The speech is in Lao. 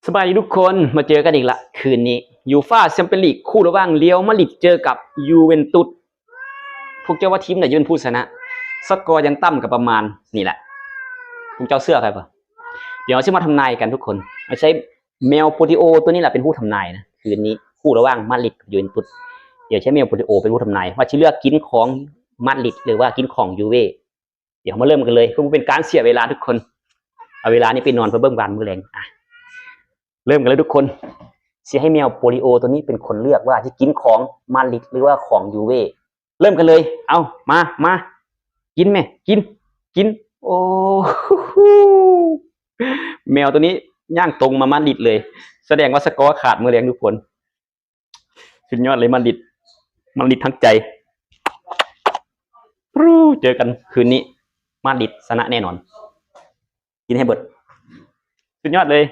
ສະບາຍດີທຸກຄົນ ມາເຈີກັນອີກລະ ຄືນນີ້ ຢູຟາແຊມປຽນລີກ ຄູ່ລະຫວ່າງ ຣຽວມາດຣິດ ເຈີກັບ ຢູເວັນຕຸດ. ພວກເຈົ້າວ່າທີມໃດຈະເປັນຜູ້ຊະນະ? ສະກໍຢ່າງຕ່ຳກໍປະມານນີ້ແຫຼະ. ພວກເຈົ້າເຊື່ອຂ້ອຍບໍ່? ດຽວເຮົາຊິມາທຳນາຍກັນທຸກຄົນ. ເຮົາໃຊ້ແມວໂປລິໂອຕົວນີ້ແຫຼະເປັນຜູ້ທຳນາຍນະ ຄືນນີ້ ຄູ່ລະຫວ່າງ ມາດຣິດ ກັບ ຢູເວັນຕຸດ. ດຽວໃຊ້ແມວໂປລິໂອເປັນຜູ້ທຳນາຍ ວ່າຊິເລືອກກິນຂອງ ມາດຣິດ ຫຼືວ່າກິນຂອງ ຢູເວ. ດຽວເຮົາມາເລີ່ມກັນເລີຍ ເພື່ອບໍ່ເປັນການເສຍເວລາທຸກຄົນ. ເອົາເວລານີ້ໄປນອນ ໄປເບິ່ງວານມື້ແລງ. ອະ ເລີ່ມກັນເລີຍທຸກຄົນ. ຊິໃຫ້ແມວໂປລິໂອຕົວນີ້ເປັນຄົນເລືອກວ່າຊິກິນຂອງມາດຣິດ ຫຼືວ່າຂອງ ຢູເວ. ເລີ່ມກັນເລີຍ. ເອົາ ມາ ມາ ກິນແມ ກິນ ກິນ. ໂອ້ ແມວຕົວນີ້ຍ່າງຕົງມາມາດຣິດເລີຍ. ສະແດງວ່າສະກໍຂາດມື້ແລງທຸກຄົນ. ສຸດຍອດເລີຍ ມາດຣິດ ມາດຣິດທັງໃຈ. ເຈີກັນຄືນນີ້ ມາດຣິດຊະນະແນ່ນອນ. ກິນໃຫ້ເບິດ. ສຸດຍອດເລີຍ.